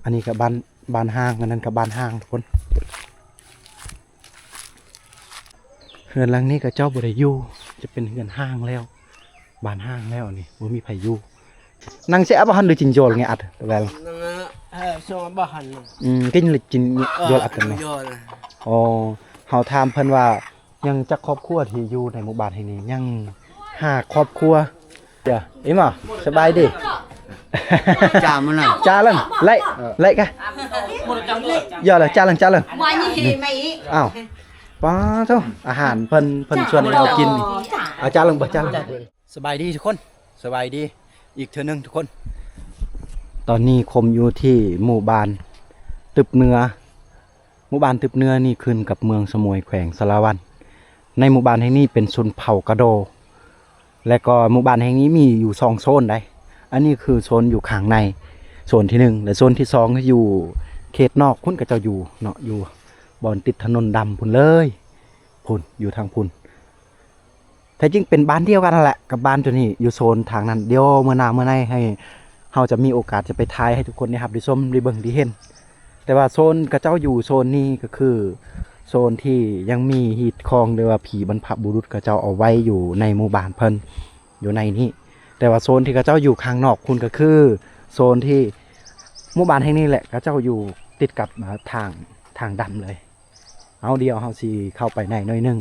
ອັນນີ້ກໍບ້ານ ບ້ານຮ້າງ ອັນນັ້ນກໍບ້ານຮ້າງ ທຸກຄົນ. ເຮືອນຫຼັງນີ້ເຂົາເຈົ້າບໍ່ໄດ້ຢູ່ ຈະເປັນເຮືອນຮ້າງແລ້ວ ບ້ານຮ້າງແລ້ວ ອັນນີ້ບໍ່ມີໃຜຢູ່. Nang siapa han lu cinjol nge at wel. Nang, eh, so bahan. Hmm, kin lu cin jol at no. Kin jol. Oh, ເຮົາຖາມເພິ່ນວ່າ ຍັງຈັກຄອບຄົວທີ່ຢູ່ໃນໝູ່ບ້ານແຫ່ງນີ້? ຍັງຫ້າຄອບຄົວ. ເອີ ອີ່ໝໍ ສະບາຍດີ. ຈ້າມະນະ ຈ້າເລີງ ໄລ່ ເອີ ໄລ່ກະ ຢ່າລະ ຈ້າເລີງ ຈ້າເລີງ. ອ້າວ ປ້າໂທ້ ອາຫານເພິ່ນ ເພິ່ນຊວນໃຫ້ເຮົາກິນ. ອາ ຈ້າເລີງບໍ່ ຈ້າເລີງ. ສະບາຍດີທຸກຄົນ ສະບາຍດີອີກເທື່ອໜຶ່ງທຸກຄົນ. ຕອນນີ້ຄົມຢູ່ທີ່ໝູ່ບ້ານຕຶບເໜືອ. ໝູ່ບ້ານຕຶບເໜືອນີ້ຂຶ້ນກັບເມືອງສະໝວຍ ແຂວງສາລະວັນ. ໃນໝູ່ບ້ານແຫ່ງນີ້ເປັນຊົນເຜົ່າກະໂດ ແລະກໍໝູ່ບ້ານແຫ່ງນີ້ມີຢູ່ສອງໂຊນໃດ໋. ອັນນີ້ຄືໂຊນຢູ່ຂ້າງໃນ ໂຊນທີໜຶ່ງ ແລະໂຊນທີສອງຢູ່ເຂດນອກພຸ້ນ ເຂົາເຈົ້າຢູ່ເນາະ ຢູ່ບ່ອນຕິດຖະໜົນດຳພຸ້ນເລີຍ ພຸ້ນ ຢູ່ທາງພຸ້ນ. ແທ້ຈິງເປັນບ້ານດຽວກັນຫັ້ນແຫຼະກັບບ້ານໂຕນີ້ ຢູ່ໂຊນທາງນັ້ນ. ດຽວມື້ໜ້າມື້ໃນໃຫ້ເຮົາຈະມີໂອກາດຈະໄປຖ່າຍໃຫ້ທຸກຄົນໄດ້ຮັບໄດ້ຊົມໄດ້ເບິ່ງໄດ້ເຫັນ. ແຕ່ວ່າໂຊນເຂົາເຈົ້າຢູ່ໂຊນນີ້ກໍຄືໂຊນທີ່ຍັງມີຮີດຄອງ ຫຼືວ່າຜີບັນພະບຸລຸດເຂົາເຈົ້າເອົາໄວ້ຢູ່ໃນໝູ່ບ້ານເພິ່ນຢູ່ໃນນີ້. ແຕ່ວ່າໂຊນທີ່ເຂົາເຈົ້າຢູ່ຂ້າງນອກພຸ້ນກໍຄືໂຊນທີ່ໝູ່ບ້ານແຫ່ງນີ້ແຫຼະ ເຂົາເຈົ້າຢູ່ຕິດກັບ ອາ ທາງ ທາງດຳເລີຍ. ເອົາ ດຽວເຮົາຊິເຂົ້າໄປໃນໜ້ອຍໜຶ່ງ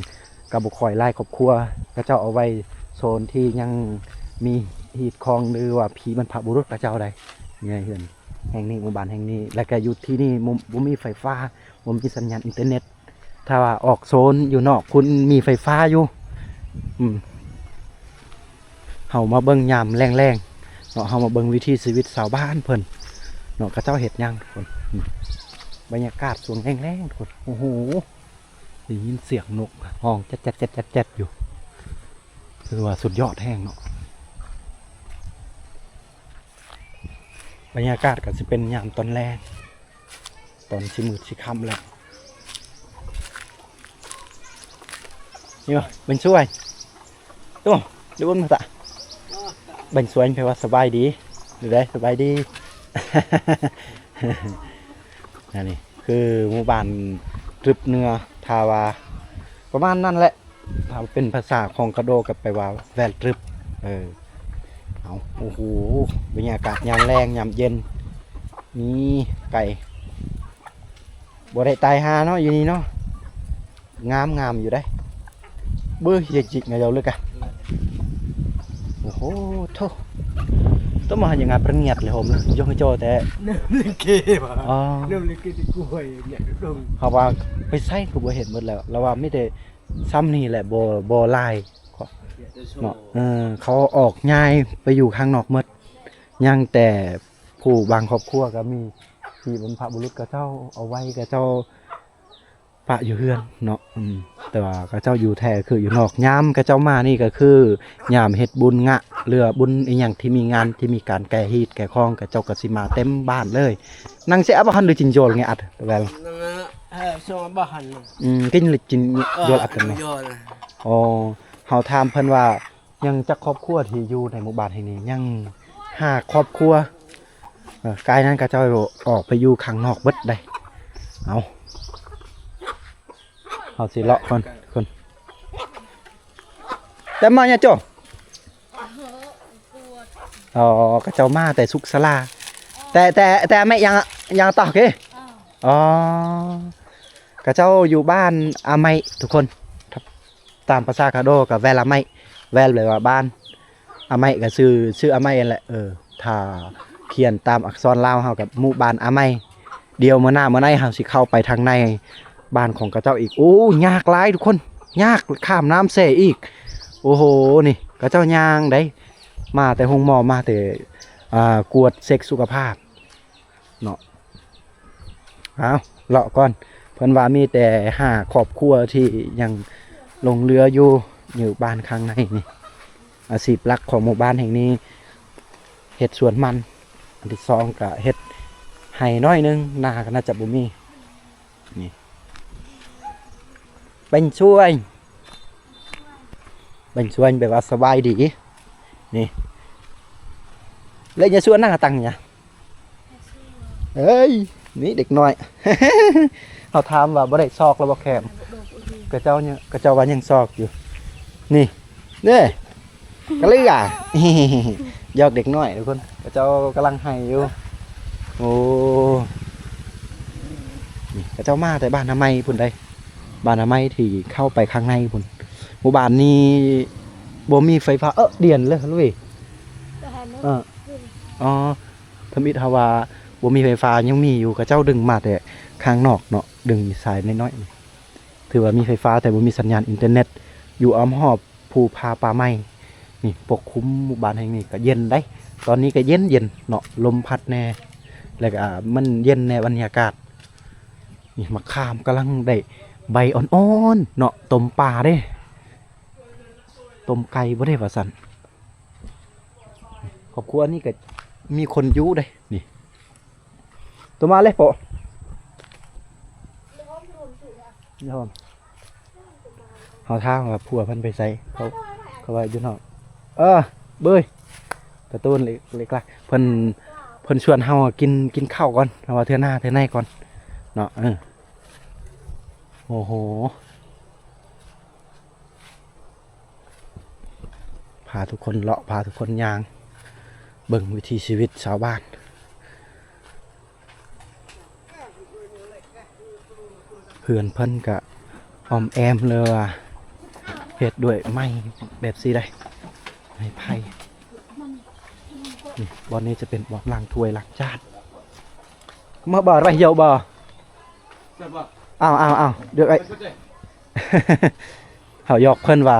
ກໍບໍ່ຄ່ອຍຫຼາຍຄອບຄົວ ເຂົາເຈົ້າເອົາໄວ້ໂຊນທີ່ຍັງມີຮີດຄອງ ຫຼືວ່າຜີບັນພະບຸລຸດເຂົາເຈົ້າໃດ໋ ໃນເຮືອນແຫ່ງນີ້ ໝູ່ບ້ານແຫ່ງນີ້. ແລ້ວກໍຢູ່ທີ່ນີ້ບໍ່ ບໍ່ມີໄຟຟ້າ ບໍ່ມີສັນຍານອິນເຕີເນັດ. ຖ້າວ່າອອກໂຊນຢູ່ນອກພຸ້ນມີໄຟຟ້າຢູ່. ອືມ ເຮົາມາເບິ່ງຍາມແລງໆເນາະ ເຮົາມາເບິ່ງວິຖີຊີວິດຊາວບ້ານເພິ່ນເນາະ ເຂົາເຈົ້າເຮັດຫຍັງທຸກຄົນ. ອືມ ບັນຍາກາດຊ່ວງແລງໆ ທຸກຄົນ. ໂອ້ໂຫ ໄດ້ຍິນສຽງນົກຮ້ອງແຈດໆໆໆຢູ່ ຖືວ່າສຸດຍອດແຮງເນາະ. ບັນຍາກາດກໍຊິເປັນຍາມຕອນແລງ ຕອນຊິມືດຊິຄ່ຳແລ້ວ. ນີ້ວ່າເປັນຊ່ວຍ ໂອ້ ເດີບົນມາຕະ ເປັນຊ່ວຍ ແປວ່າສະບາຍດີ ຫຼືໃດ ສະບາຍດີ. ອັນນີ້ຄືໝູ່ບ້ານຕຶບເໜືອ ຖ້າວ່າປະມານນັ້ນແຫຼະ. ຖ້າເປັນພາສາຂອງກະໂດກໍແປວ່າແວລຕຶບ. ເອີ ເອົາ ໂອ້ໂຫ ບັນຍາກາດຍາມແລງຍາມເຢັນ ມີໄກ່ ບໍ່ໄດ້ຕາຍຫ່າເນາະ ຢູ່ນີ້ເນາະ ງາມໆຢູ່ເດ້. ເບິ່ງເຮັດຈິກງາເຈົ້າເລີຍກະ ໂອ້ໂຫ ໂທ້ ໂຕມາຫາຍັງງາມປະເງຍດເລີຍໂຮມເລີຍ ຍົກໃຫ້ເຈົ້າແຕ່ ນ້ຳລິເກວ່າ ອໍ ນ້ຳລິເກທີ່ກ້ວຍເນຍ ເຮົາວ່າໄປໃສຄືບໍ່ເຫັນໝົດແລ້ວ ລາວວ່າມີແຕ່ ຊ່ຳນີ້ແຫຼະ ບໍ່ ບໍ່ຫຼາຍເນາະ. ເອີ ເຂົາອອກຍ້າຍໄປຢູ່ຂ້າງນອກໝົດ ຍັງແຕ່ຜູ້ບາງຄອບຄົວກໍມີທີ່ບັນພະບຸລຸດເຂົາເຈົ້າເອົາໄວ້ ເຂົາເຈົ້າປະຢູ່ເຮືອນເນາະ. ອືມ ແຕ່ວ່າເຂົາເຈົ້າຢູ່ແທ້ຄືຢູ່ນອກ ຍາມເຂົາເຈົ້າມານີ້ກໍຄືຍາມເຮັດບຸນງະ ຫຼືວ່າບຸນອີ່ຫຍັງທີ່ມີງານ ທີ່ມີການແກ່ຮີດແກ່ຄອງ ເຂົາເຈົ້າກໍຊິມາເຕັມບ້ານເລີຍ. ນາງເຊອາບັກຫັນ ຫຼື ຈິນຢອລ ເງ ອັດ ແວລ ເອີ ສອງ ອາບັກຫັນ ອືມ ກິນ ຫຼື ຈິນຢອລ ອັດ ເນາະ. ອໍ ເຮົາຖາມເພິ່ນວ່າ ຍັງຈັກຄອບຄົວທີ່ຢູ່ໃນໝູ່ບ້ານແຫ່ງນີ້? ຍັງຫ້າຄອບຄົວ. ເອີ ກາຍນັ້ນເຂົາເຈົ້າອອກໄປຢູ່ຂ້າງນອກເບິດໃດ໋. ເອົາ ເຮົາຊິເລາະກ່ອນ ທຸກຄົນ. ແຕ່ມາຍາໂຈ ອໍ ເຂົາເຈົ້າມາແຕ່ສຸກສາລາ ແຕ່ ແຕ່ ແຕ່ແມ່ຍັງ ຍັງຕອກເກ. ອໍ ເຂົາເຈົ້າຢູ່ບ້ານອາໄມ ທຸກຄົນ. ຕາມພາສາກະໂດກໍແວລອາໄມ ແວລແປວ່າບ້ານ ອາໄມກໍຊື່ ຊື່ອາໄມຫັ້ນແຫຼະ. ເອີ ຖ້າຂຽນຕາມອັກສອນລາວເຮົາກໍໝູ່ບ້ານອາໄມ. ດຽວມື້ໜ້າມື້ໃນເຮົາຊິເຂົ້າໄປທາງໃນບ້ານຂອງເຂົາເຈົ້າອີກ. ໂອ້ ຍາກຫຼາຍທຸກຄົນ ຍາກ ຂ້າມນ້ຳເຊອີກ. ໂອ້ໂຫ ນີ້ເຂົາເຈົ້າຍ່າງໄດ໋ ມາແຕ່ໂຮງໝໍ ມາແຕ່ ອ່າ ກວດເຊັກສຸຂະພາບເນາະ. ເອົາ ເລາະກ່ອນ ເພິ່ນວ່າມີແຕ່ຫ້າຄອບຄົວທີ່ຍັງຫຼົງເຫຼືອຢູ່ ຢູ່ບ້ານຂ້າງໃນນີ້. ອາຊີບຫຼັກຂອງໝູ່ບ້ານແຫ່ງນີ້ ເຮັດສວນມັນ, ອັນທີສອງກະເຮັດໄຮ່ໜ້ອຍໜຶ່ງ, ນາກໍໜ້າຈະບໍ່ມີ. ນີ້ ເປັນຊ່ວຍ ເປັນຊ່ວຍແປວ່າສະບາຍດີ. ນີ້ ແລະ ຍາຊວນນາງຕັງຍາ ເອີຍ ນີ້ເດັກນ້ອຍ ເຮົາຖາມວ່າບໍ່ໄດ້ຊອກແລ້ວບໍ່ແຄມ? ຂະເຈົ້າຍັງ ຂະເຈົ້າວ່າຍັງຊອກຢູ່. ນີ້ເດ້ ກະເລືອ ຢອກເດັກນ້ອຍທຸກຄົນ ຂະເຈົ້າກຳລັງໄຫ້ຢູ່. ໂອ້ ນີ້ຂະເຈົ້າມາແຕ່ບ້ານນາໄມພຸ້ນໃດ໋ ບ້ານນາໄມທີ່ເຂົ້າໄປຂ້າງໃນພຸ້ນ. ໝູ່ບ້ານນີ້ບໍ່ມີໄຟຟ້າ ເອີ ດ່ຽນເລີຍລຸຍ. ເອີ ອໍ ທຳອິດເຮົາວ່າບໍ່ມີໄຟຟ້າ ຍັງມີຢູ່ ຂະເຈົ້າດຶງມາແຕ່ຂ້າງນອກເນາະ ດຶງສາຍນ້ອຍໆ ຖືວ່າມີໄຟຟ້າ ແຕ່ບໍ່ມີສັນຍານອິນເຕີເນັດ ຢູ່ອ້ອມຮອບພູຜາປ່າໄມ້. ນີ້ປົກຄຸມໝູ່ບ້ານແຫ່ງນີ້ກະເຢັນໃດ໋ ຕອນນີ້ກະເຢັນໆເນາະ ລົມພັດແດ່ ແລ້ວກະມັນເຢັນແດ່ ບັນຍາກາດ. ນີ້ໝາກຂາມກຳລັງໄດ້ໃບອ່ອນໆເນາະ ຕົ້ມປາເດ້ ຕົ້ມໄກ່ບໍ່ໄດ້ວ່າຊັ້ນ. ຄອບຄົວນີ້ກະມີຄົນຢູ່ເດ້ ນີ້ ໂຕມາເລີຍໂປະ. ເຮົາຖາມວ່າຜົວເພິ່ນໄປໃສ ເຂົາ ເຂົາວ່າຢູ່ນອກ. ເອີ ເບີຍ ກາຕູນເລັກໆ ເພິ່ນ ເພິ່ນຊວນເຮົາກິນ ກິນເຂົ້າກ່ອນ ເຮົາວ່າເທື່ອໜ້າເທື່ອໃນກ່ອນເນາະ. ເອີ ໂອ້ໂຫ ພາທຸກຄົນເລາະ ພາທຸກຄົນຍ່າງ ເບິ່ງວິຖີຊີວິດຊາວບ້ານ. ເຮືອນເພິ່ນກະອ້ອມແອ້ມ ຫຼືວ່າເຮັດດ້ວຍໄມ້ແບບຊີ້ໄດ໋ ໄມ້ໄຜ່. ນີ້ ບ່ອນນີ້ຈະເປັນບ່ອນລ້າງຖ້ວຍລ້າງຈານ. ມາບໍ່ໄດ້ເຍົາບໍ່? ອ້າວໆໆ ດຽວໄອ້ ເຮົາຢອກເພິ່ນວ່າ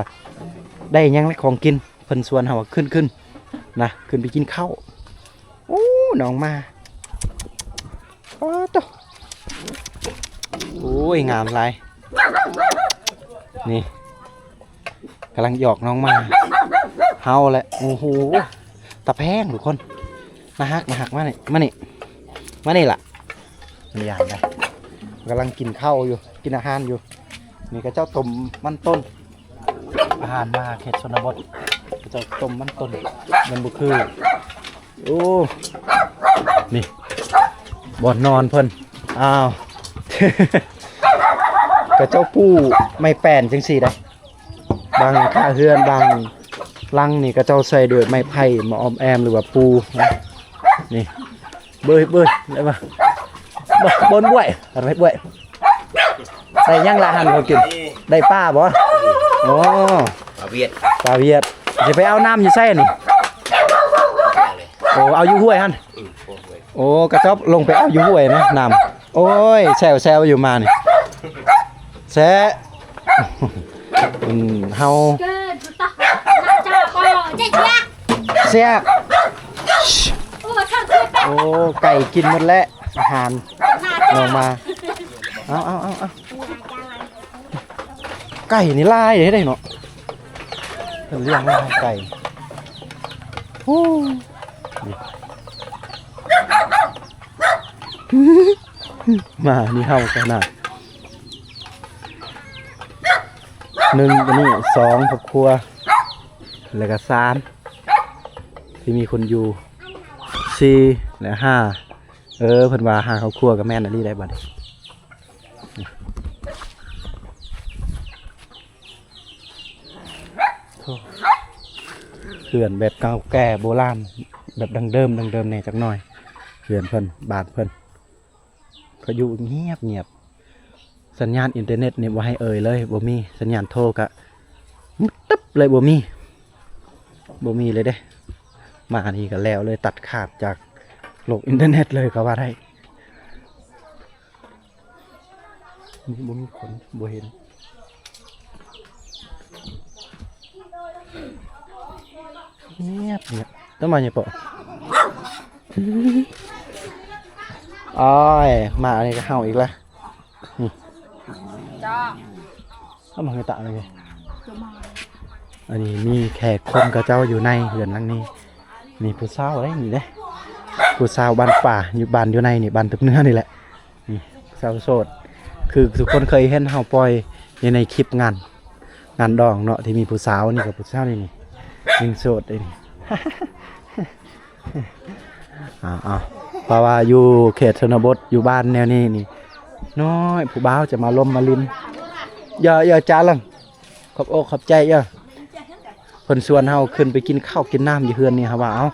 ໄດ້ຫຍັງແລະຂອງກິນ ເພິ່ນຊວນເຮົາຂຶ້ນ ຂຶ້ນນະ ຂຶ້ນໄປກິນເຂົ້າ. ໂອ້ ນ້ອງໝາ ປາໂຕ ໂອ້ຍ ງາມຫຼາຍ. ນີ້ ກຳລັງຢອກນ້ອງໝາ ເຮົາແຫຼະ. ໂອ້ໂຫ ຕາແພງທຸກຄົນ ໜ້າຮັກ ໜ້າຮັກ. ມານີ້ ມານີ້ ມານີ້ລະ ມັນຢ້ານໄດ໋ ກຳລັງກິນເຂົ້າຢູ່ ກິນອາຫານຢູ່. ນີ້ຂະເຈົ້າຕົ້ມມັນຕົ້ນ ອາຫານມາເຂດຊົນນະບົດ ຂະເຈົ້າຕົ້ມມັນຕົ້ນ ມັນບໍ່ຄື. ໂອ້ ນີ້ບ່ອນນອນເພິ່ນ ອ້າວ ຂະເຈົ້າປູໄມ້ແປ້ນຈັ່ງຊີ້ໄດ໋. ບາງຄາເຮືອນ ບາງຫຼັງນີ້ຂະເຈົ້າໃສ່ດ້ວຍໄມ້ໄຜ່ມາອ້ອມແອ້ມ ຫຼືວ່າປູ. ນີ້ ເບິ່ງ ເບິ່ງ ໄດ້ບໍ່? ບໍ່ ບ່ອນບວຍ ອັນໄວ້ບວຍ. ໄດ້ຫຍັງລະຫັ້ນຂອງກິນ? ໄດ້ປາບໍ່? ໂອ້ ປາຫວຽດ ປາຫວຽດ. ຊິໄປເອົານ້ຳຢູ່ໃສນີ້? ໂອ້ ເອົາຢູ່ຫ້ວຍຫັ້ນ. ໂອ້ ກະເຈົ້າລົງໄປເອົາຢູ່ຫ້ວຍນະ ນ້ຳ. ໂອ້ຍ ແຊວໆຢູ່ມານີ້ ແຊະ ອືມ ເຮົາ ແຊບ. ໂອ້ ໄກ່ກິນໝົດແລ້ວອາຫານ ນ້ອງໝາ. ເອົາ ເອົາ ເອົາ ເອົາ ໄກ່ນີ້ຫຼາຍເດ້ເນາະ ເພິ່ນລ້ຽງໄວ້ໃຫ້ໄກ່. ໂອ້ ໝານີ້ເຫົ່າຂະໜາດ. ໜຶ່ງ ອັນນີ້ ສອງ ຄອບຄົວ ແລ້ວກະ ສາມ ທີ່ມີຄົນຢູ່ ສີ່ ແລະ ຫ້າ. ເອີ ເພິ່ນວ່າ ຫ້າ ຄອບຄົວກະແມ່ນອີ່ຫຼີໄດ໋ບັດນີ້. ໂອ້ ເຮືອນແບບເກົ່າແກ່ໂບລານ ແບບດັ້ງເດີມ ດັ້ງເດີມແດ່ຈັກໜ້ອຍ. ເຮືອນເພິ່ນ ບ້ານເພິ່ນ ເຂົາຢູ່ງຽບໆ. ສັນຍານອິນເຕີເນັດນີ້ບໍ່ໃຫ້ເອີ່ຍເລີຍ ບໍ່ມີ. ສັນຍານໂທກະມຶດຕຶບເລີຍ ບໍ່ມີ ບໍ່ມີເລີຍເດ້. ມານີ້ກະແລ້ວເລີຍ ຕັດຂາດຈາກໂລກອິນເຕີເນັດເລີຍກະວ່າໄດ້. ນີ້ບໍ່ມີຄົນ ບໍ່ເຫັນ. ງຽບໆ. ຕ້ອງມາຫຍັງເປາະ? ໂອ້ຍ ມາອັນນີ້ກະເຫົ່າອີກລະ. ນີ້ ເຈົ້າ ເອົາມາໃຫ້ຕາເລີຍ. ອັນນີ້ມີແຂກຄົນເຂົາເຈົ້າຢູ່ໃນເຮືອນຫຼັງນີ້. ນີ້ຜູ້ສາວເດ້ ນີ້ເດ້ ຜູ້ສາວບ້ານປ່າ ຢູ່ບ້ານຢູ່ໃນນີ້ ບ້ານຕຶກເໜືອນີ້ແຫຼະ. ນີ້ສາວໂສດ ຄືທຸກຄົນເຄີຍເຫັນເຮົາປ່ອຍຢູ່ໃນຄລິບງານ ງານດອງເນາະ ທີ່ມີຜູ້ສາວ ນີ້ກະຜູ້ສາວນີ້ ນີ້ ຍິງໂສດເດ້ນີ້. ເອົາ ເອົາ ປາວ່າຢູ່ເຂດຊົນນະບົດ ຢູ່ບ້ານແນວນີ້ນີ້ ນ້ອຍຜູ້ບ່າວຈະມາລົມມາຫຼິ້ນ. ຢ່າ ຢ່າ ຈາລັງ ຂອບອົກຂອບໃຈເດີ້. ເພິ່ນຊວນເຮົາຂຶ້ນໄປກິນເຂົ້າກິນນ້ຳຢູ່ເຮືອນນີ້ ເຮົາວ່າ ເອົາ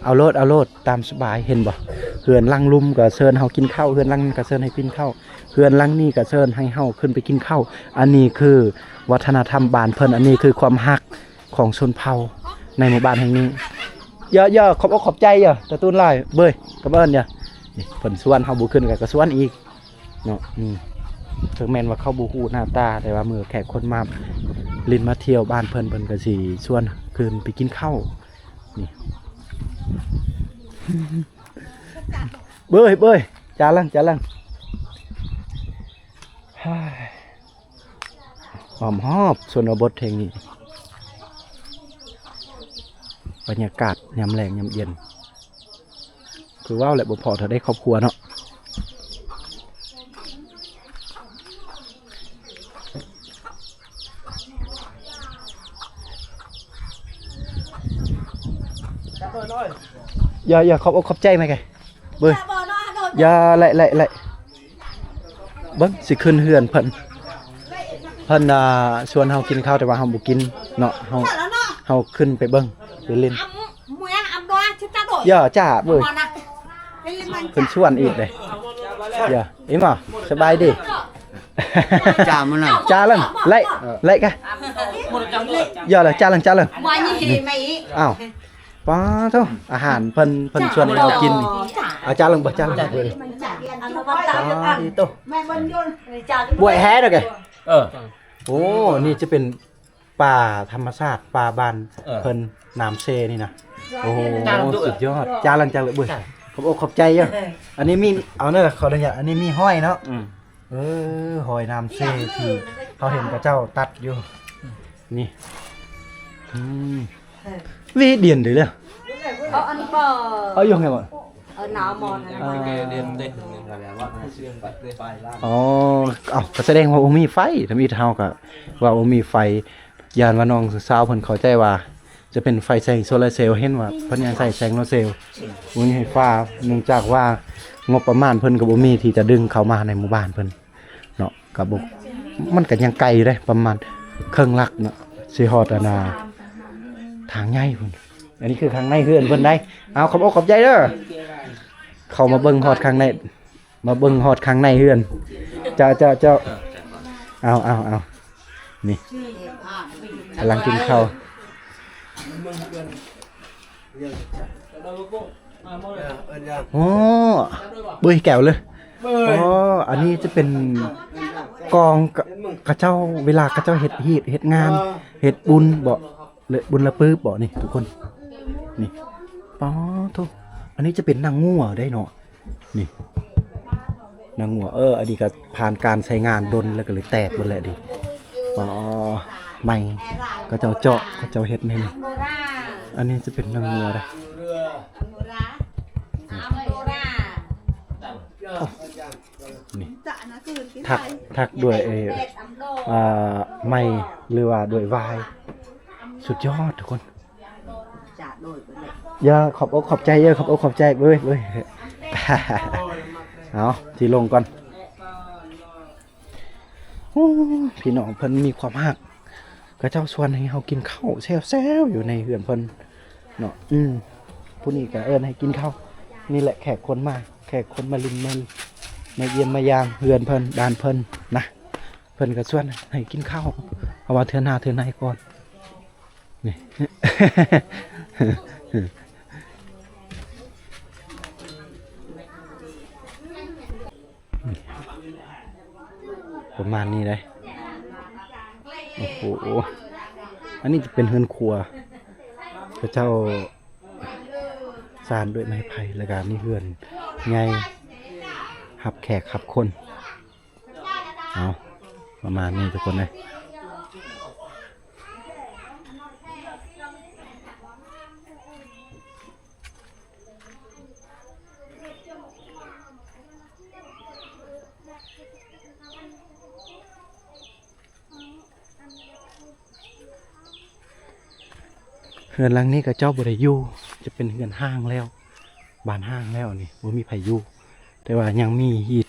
ເອົາໂລດ ເອົາໂລດ ຕາມສະບາຍ ເຫັນບໍ່? ເຮືອນຫຼັງລຸ່ມກໍເຊີນເຮົາກິນເຂົ້າ ເຮືອນຫຼັງນັ້ນກໍເຊີນໃຫ້ກິນເຂົ້າ ເຮືອນຫຼັງນີ້ກໍເຊີນໃຫ້ເຮົາຂຶ້ນໄປກິນເຂົ້າ. ອັນນີ້ຄືວັດທະນະທຳບ້ານເພິ່ນ ອັນນີ້ຄືຄວາມຮັກຂອງຊົນເຜົ່າໃນໝູ່ບ້ານແຫ່ງນີ້. ຢ່າ ຢ່າ ຂອບອົກຂອບໃຈເດີ້ ຕາຕູນຫຼາຍເບີຍ ກັບເອີ້ນ ຢ່າ. ນີ້ເພິ່ນຊວນເຮົາບໍ່ຂຶ້ນກໍ ກໍຊວນອີກ ເນາະ ອືມ ເຖິງແມ່ນວ່າເຂົາບໍ່ຮູ້ໜ້າຕາ ແຕ່ວ່າເມື່ອແຂກຄົນມາຫຼິ້ນມາທ່ຽວບ້ານເພິ່ນ ເພິ່ນກໍຊິຊວນຄືນໄປກິນເຂົ້າ. ນີ້ ເບີຍ ເບີຍ ຈາລັງ ຈາລັງ ອ້ອມຮອບຊົນນະບົດແຫ່ງນີ້ ບັນຍາກາດຍາມແລງຍາມເຢັນ. ຄືເວົ້າແຫຼະ ບໍ່ພໍເທົ່າໃດຄອບຄົວເນາະ. ຢ່າ ຢ່າ ຂອບອົກຂອບໃຈແມ່ແກ ເບິ່ງ ຢ່າ ໄລ່ ໄລ່ ໄລ່ ເບິ່ງ ຊິຂຶ້ນເຮືອນເພິ່ນ ເພິ່ນ ອ່າ ຊວນເຮົາກິນເຂົ້າ ແຕ່ວ່າເຮົາບໍ່ກິນເນາະ ເຮົາ ເຮົາຂຶ້ນໄປເບິ່ງ ໄປຫຼິ້ນ. ຢ່າຈ້າເວີຍ ເພິ່ນຊວນອີກເດ້. ຢ່າ ອີ່ໝໍ ສະບາຍດີ. ຈ້າມັນນະ ຈ້າເລີຍ ໄລ່ ເອີ ໄລ່ກະ ຢ່າລະ ຈ້າເລີຍ ຈ້າເລີຍ. ອ້າວ ປາໂທ ອາຫານເພິ່ນ ເພິ່ນຊວນໃຫ້ເຮົາກິນ. ອາ ຈ້າເລີຍ ຈ້າເລີຍ ປາໂທ ບວຍແຮດອກ. ເອີ ໂອ້ ນີ້ຈະເປັນ ປ່າທຳມະຊາດ ປ່າບ້ານ ເອີ ເພິ່ນ ນ້ຳເຊນີ້ນະ. ໂອ້ໂຫ ຈ້າເລີຍ ສຸດຍອດ. ຈ້າເລີຍ ຈ້າເລີຍເວີຍ. ຂອບອົກຂອບໃຈເດີ້. ອັນນີ້ມີ ເອົາເດີ ຂໍອະນຸຍາດ ອັນນີ້ມີຫອຍເນາະ. ອືມ ເອີ ຫອຍນ້ຳເຊທີ່ເຮົາເຫັນເຂົາເຈົ້າຕັດຢູ່ນີ້. ອືມ ເວດຽນເດີເລີຍ. ເອົາອັນນີ້ບໍ່ ເອົາຢູ່ໄງບໍ່? ເອີ ໜາວໝອນ. ອໍ ເອົາ ກໍສະແດງວ່າບໍ່ມີໄຟ. ທຳອິດເຮົາກໍວ່າບໍ່ມີໄຟ ຢ້ານວ່ານ້ອງສາວເພິ່ນເຂົ້າໃຈວ່າຈະເປັນໄຟແສງໂຊລາເຊວ. ເຫັນວ່າເພິ່ນຍັງໃຊ້ແສງໂຊລາເຊວ ບໍ່ມີໄຟຟ້າ ເນື່ອງຈາກວ່າງົບປະມານເພິ່ນກໍບໍ່ມີທີ່ຈະດຶງເຂົ້າມາໃນໝູ່ບ້ານເພິ່ນເນາະ. ກໍບໍ່ ມັນກໍຍັງໄກຢູ່ເດ້ ປະມານເຄິ່ງຫຼັກເນາະ ຊິຮອດອັນນ່າ ທາງໃຫຍ່ພຸ້ນ. ອັນນີ້ຄືຂ້າງໃນເຮືອນເພິ່ນໄດ໋. ເອົາ ຂອບອົກຂອບໃຈເດີ້ ເຂົ້າມາເບິ່ງຮອດຂ້າງໃນ ມາເບິ່ງຮອດຂ້າງໃນເຮືອນ. ເຈົ້າ ເຈົ້າ ເຈົ້າ ເອົາ ເອົາ ເອົາ ນີ້ ກຳລັງກິນເຂົ້າ. ໂອ້ ເບິ່ງແກວເລີຍ. ອໍ ອັນນີ້ຈະເປັນກອງ ຂະເຈົ້າ ເວລາຂະເຈົ້າເຮັດຮີດເຮັດງານ ເຮັດບຸນບໍ ເລີຍ ບຸນລະປືບບໍນີ້ທຸກຄົນ. ນີ້ ປາໂທ ອັນນີ້ຈະເປັນໜັງງົວໄດ໋ເນາະ. ນີ້ ໜັງງົວ ເອີ ອັນນີ້ກໍຜ່ານການໃຊ້ງານດົນແລ້ວກໍເລີຍແຕກເບິດແຫຼະນີ້. ອໍ ໄມ້ ຂະເຈົ້າເຈາະ ຂະເຈົ້າເຮັດແນວນີ້. ອັນນີ້ຈະເປັນໜັງງົວເດ້. ນີ້ ຖັກ ຖັກດ້ວຍ ເອີ ອ່າ ໄມ້ ຫຼືວ່າດ້ວຍຫວາຍ. ສຸດຍອດທຸກຄົນ. ຢ່າ ຂອບອົກຂອບໃຈເດີ້ ຂອບອົກຂອບໃຈເວີຍ ເວີຍ. ເອົາ ຊິລົງກ່ອນ. ໂອ້ ພີ່ນ້ອງເພິ່ນມີຄວາມຮັກ ຂະເຈົ້າຊວນໃຫ້ເຮົາກິນເຂົ້າແຊວໆ ຢູ່ໃນເຮືອນເພິ່ນເນາະ. ອືມ ຜູ້ນີ້ກໍເອີ້ນໃຫ້ກິນເຂົ້າ. ນີ້ແຫຼະແຂກຄົນມາ ແຂກຄົນມາຫຼິ້ນ ມາ ມາຢ້ຽມມາຢາມເຮືອນເພິ່ນ ບ້ານເພິ່ນນະ. ເພິ່ນກໍຊວນໃຫ້ກິນເຂົ້າ ເພາະວ່າເທື່ອໜ້າເທື່ອໃນກ່ອນ. ນີ້ ປະມານນີ້ເດ້. ໂອ້ໂຫ ອັນນີ້ຈະເປັນເຮືອນຄົວ ເຂົາເຈົ້າສານດ້ວຍໄມ້ໄຜ່ ແລ້ວກະມີເຮືອນໃຫຍ່ ຮັບແຂກຮັບຄົນ. ເອົາ ປະມານນີ້ທຸກຄົນເອີຍ. ເຮືອນຫຼັງນີ້ຂະເຈົ້າບໍ່ໄດ້ຢູ່ ຈະເປັນເຮືອນຮ້າງແລ້ວ. ບ້ານຮ້າງແລ້ວນີ້ ບໍ່ມີໃຜຢູ່ ແຕ່ວ່າຍັງມີຮີດ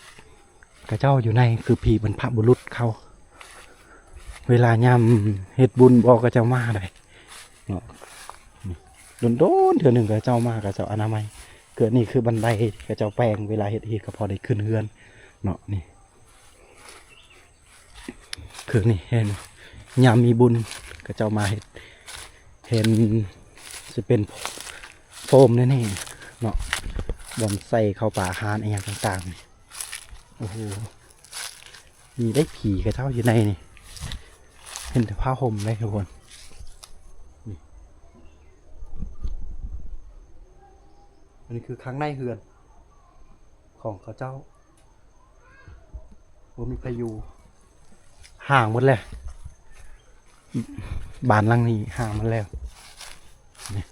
ຂະເຈົ້າຢູ່ໃນ ຄືຜີບັນພະບຸລຸດເຂົາ ເວລາຍາມເຮັດບຸນບໍ່ ຂະເຈົ້າມາໄດ໋ເນາະ. ນີ້ ດົນໆເທື່ອໜຶ່ງຂະເຈົ້າມາ ຂະເຈົ້າອະນາໄມ. ເກີດນີ້ຄືບັນໄດຂະເຈົ້າແປງ ເວລາເຮັດຮີດກໍພໍໄດ້ຂຶ້ນເຮືອນເນາະ. ນີ້ ຄືນີ້ເຫັນ ຍາມມີບຸນຂະເຈົ້າມາເຮັດ ເຫັນຊິເປັນໂຟມແນ່ໆເນາະ ບ່ອນໃສ່ເຂົ້າປາອາຫານອີ່ຫຍັງຕ່າງໆນີ້. ໂອ້ໂຫ ມີໄດ້ຜີຂະເຈົ້າຢູ່ໃນນີ້ ເຫັນແຕ່ຜ້າຫົ່ມເດ້ທຸກຄົນ. ນີ້ ອັນນີ້ຄືຂ້າງໃນເຮືອນຂອງເຂົາເຈົ້າ. ບໍ່ມີໃຜຢູ່ ຮ້າງໝົດແລ້ວ ບ້ານຫຼັງນີ້ຮ້າງໝົດແລ້ວ. ນີ້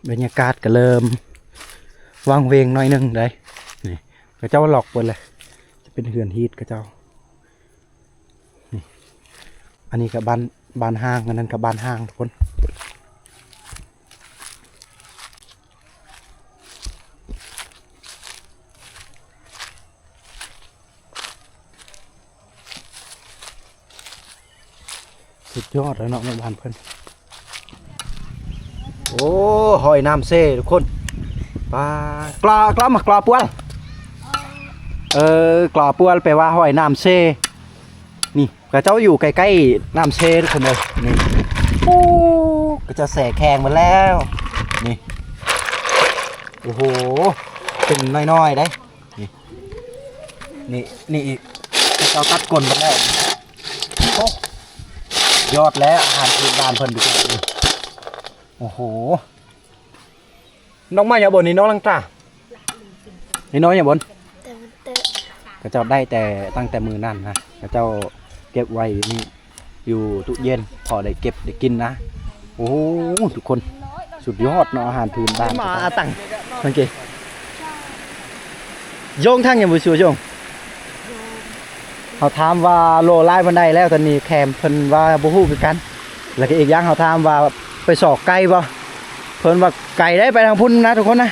ບັນຍາກາດກໍເລີ່ມຫວ່າງເຫວ່ງໜ້ອຍໜຶ່ງໄດ໋. ນີ້ ເຂົາເຈົ້າລັອກເບິດແລ້ວ ຈະເປັນເຮືອນຮີດເຂົາເຈົ້າ. ນີ້ ອັນນີ້ກໍບ້ານ ບ້ານຮ້າງ ອັນນັ້ນກໍບ້ານຮ້າງທຸກຄົນ. ສຸດຍອດແລ້ວເນາະ ໝູ່ບ້ານເພິ່ນ. ໂອ້ ຫ້ອຍນ້ຳເຊທຸກຄົນ. ປາ ກລາ ກລາ ມາ ກລາປວນ. ເອີ ກລາປວນແປວ່າຫ້ອຍນ້ຳເຊ. ນີ້ ຂະເຈົ້າຢູ່ໃກ້ໆນ້ຳເຊທຸກຄົນເອີຍ. ນີ້ ໂອ້ ຂະເຈົ້າແຊ່ແຂງໝົດແລ້ວ. ນີ້ ໂອ້ໂຫ ເປັນນ້ອຍໆໄດ໋. ນີ້ ນີ້ ນີ້ອີກ ຂະເຈົ້າຕັດກົ້ນໝົດແລ້ວ. ໂອ້ ຍອດແລ້ວ ອາຫານພື້ນບ້ານເພິ່ນທຸກຄົນ. ໂອ້ໂຫ ນ້ອງມາຫຍັງບໍ່ນີ້ ນ້ອງລັງຕາ? ນີ້ນ້ອງຫຍັງບໍ່? ແຕ່ມັນເຕະ ຂະເຈົ້າໄດ້ແຕ່ ຕັ້ງແຕ່ມື້ນັ້ນນະ ຂະເຈົ້າເກັບໄວ້ຢູ່ນີ້ ຢູ່ຕູ້ເຢັນ ພໍໄດ້ເກັບໄດ້ກິນນະ. ໂອ້ ທຸກຄົນ ສຸດຍອດເນາະ ອາຫານພື້ນບ້ານ. ມາອາຕັງ ສັງເກດ ໂຢງທາງຫຍັງບໍ່ຊື່ໂຢງ? ເຮົາຖາມວ່າໂລຫຼາຍປານໃດແລ້ວ ຕອນນີ້ແຄມເພິ່ນວ່າບໍ່ຮູ້ຄືກັນ. ແລ້ວກໍອີກຢ່າງເຮົາຖາມວ່າໄປຊອກໄກບໍ່ ເພິ່ນວ່າໄກໄດ້ໄປທາງພຸ້ນນະທຸກຄົນນະ.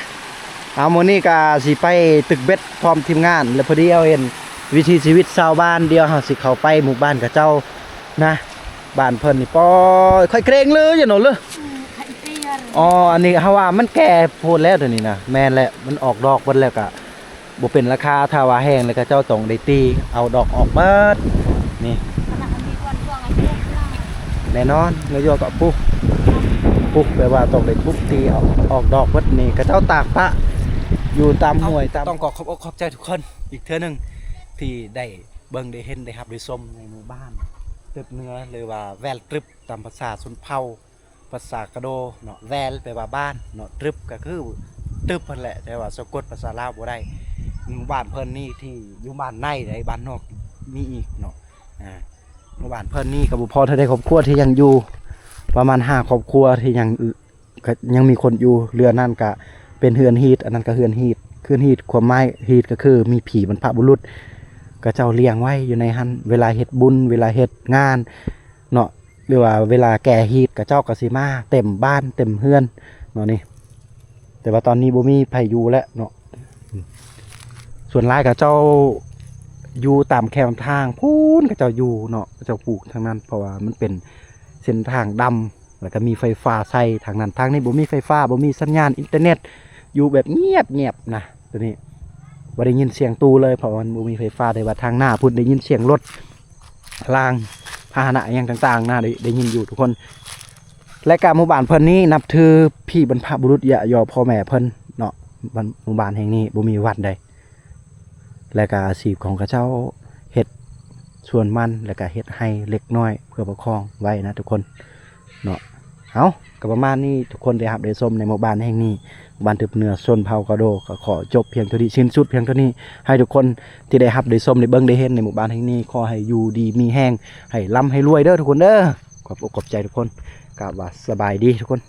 ເອົາ ມື້ນີ້ກໍຊິໄປຕຶກເບັດພ້ອມທີມງານ ແລ້ວພໍດີເຮົາເຫັນວິຖີຊີວິດຊາວບ້ານ. ດຽວເຮົາຊິເຂົ້າໄປໝູ່ບ້ານຂະເຈົ້ານະ. ບ້ານເພິ່ນນີ້ ປອຍ ຂ້ອຍເກຣງເລີຍເນາະເລີ. ອືມ ຂ້ອຍເກຣງ. ອໍ ອັນນີ້ເຮົາວ່າມັນແກ່ໂພດແລ້ວ ດຽວນີ້ນະ. ແມ່ນແຫຼະ ມັນອອກດອກເບິດແລ້ວກະ ບໍ່ເປັນລາຄາ ຖ້າວ່າແຫ້ງແລ້ວ ຂະເຈົ້າຕ້ອງໄດ້ຕີເອົາດອກອອກເບິດ. ນີ້ ແນ່ນອນ ແລ້ວຢວກກໍປຸກ ປຸກແປວ່າຕ້ອງໄດ້ທຸບຕີເອົາອອກດອກເບິດ. ນີ້ຂະເຈົ້າຕາກປະຢູ່ຕາມຫ້ວຍຕາມ. ຕ້ອງຂໍຂອບອົກຂອບໃຈທຸກຄົນອີກເທື່ອໜຶ່ງ ທີ່ໄດ້ເບິ່ງໄດ້ເຫັນໄດ້ຮັບໄດ້ຊົມໃນໝູ່ບ້ານຕຶບເໜືອ ຫຼືວ່າແວລຕຶບ ຕາມພາສາຊົນເຜົ່າ ພາສາກະໂດເນາະ. ແວລແປວ່າບ້ານເນາະ ຕຶບກໍຄືຕຶບຫັ້ນແຫຼະ ແຕ່ວ່າສະກົດພາສາລາວບໍ່ໄດ້. ໝູ່ບ້ານເພິ່ນນີ້ທີ່ຢູ່ບ້ານໃນໃດ໋ ບ້ານນອກມີອີກເນາະ. ອ່າ ໝູ່ບ້ານເພິ່ນນີ້ກໍບໍ່ພໍເທົ່າໃດຄອບຄົວທີ່ຍັງຢູ່ ປະມານຫ້າຄອບຄົວທີ່ຍັງ ກໍຍັງມີຄົນຢູ່. ເຫຼືອນັ້ນກະເປັນເຮືອນຮີດ ອັນນັ້ນກະເຮືອນຮີດ. ເຮືອນຮີດ ຄວາມໝາຍຮີດກໍຄືມີຜີບັນພະບຸລຸດ ຂະເຈົ້າລ້ຽງໄວ້ຢູ່ໃນຫັ້ນ ເວລາເຮັດບຸນ ເວລາເຮັດງານເນາະ ຫຼືວ່າເວລາແກ່ຮີດ ຂະເຈົ້າກໍຊິມາເຕັມບ້ານເຕັມເຮືອນເນາະນີ້. ແຕ່ວ່າຕອນນີ້ບໍ່ມີໃຜຢູ່ແລ້ວເນາະ. ສ່ວນຫຼາຍຂະເຈົ້າຢູ່ຕາມແຄມທາງພຸ້ນ ຂະເຈົ້າຢູ່ເນາະ ຂະເຈົ້າປູກທາງນັ້ນ ເພາະວ່າມັນເປັນເສັ້ນທາງດຳ ແລ້ວກໍມີໄຟຟ້າໃສ່ທາງນັ້ນ. ທາງນີ້ບໍ່ມີໄຟຟ້າ ບໍ່ມີສັນຍານອິນເຕີເນັດ ຢູ່ແບບງຽບໆນະ. ຕົວນີ້ບໍ່ໄດ້ຍິນສຽງຕູ້ເລີຍ ເພາະວ່າມັນບໍ່ມີໄຟຟ້າ. ແຕ່ວ່າທາງໜ້າພຸ້ນໄດ້ຍິນສຽງລົດລາງພາຫະນະຫຍັງຕ່າງໆນະ ໄດ້ ໄດ້ຍິນຢູ່ທຸກຄົນ. ແລະກະໝູ່ບ້ານເພິ່ນນີ້ນັບຖືຜີບັນພະບຸລຸດ ຢະຍໍພໍ່ແມ່ເພິ່ນເນາະ. ບ້ານ ໝູ່ບ້ານແຫ່ງນີ້ບໍ່ມີວັດໃດ ແລະກະອາຊີບຂອງເຂົາເຈົ້າເຮັດສວນມັນ ແລະກະເຮັດໄຮ່ເລັກນ້ອຍເພື່ອປະຄອງໄວ້ນະທຸກຄົນເນາະ. ເອົາ ກໍປະມານນີ້ ທຸກຄົນໄດ້ຮັບໄດ້ຊົມໃນໝູ່ບ້ານແຫ່ງນີ້ ບ້ານຕຶບເໜືອ ຊົນເຜົ່າກະໂດ. ກໍຂໍຈົບພຽງເທົ່ານີ້ ສິ້ນສຸດພຽງເທົ່ານີ້. ໃຫ້ທຸກຄົນທີ່ໄດ້ຮັບໄດ້ຊົມ ໄດ້ເບິ່ງໄດ້ເຫັນໃນໝູ່ບ້ານແຫ່ງນີ້ ຂໍໃຫ້ຢູ່ດີມີແຮງ ໃຫ້ລ່ຳໃຫ້ລວຍເດີທຸກຄົນເດີ. ຂອບອົກຂອບໃຈທຸກຄົນ. ກາບວ່າສະບາຍດີທຸກຄົນ.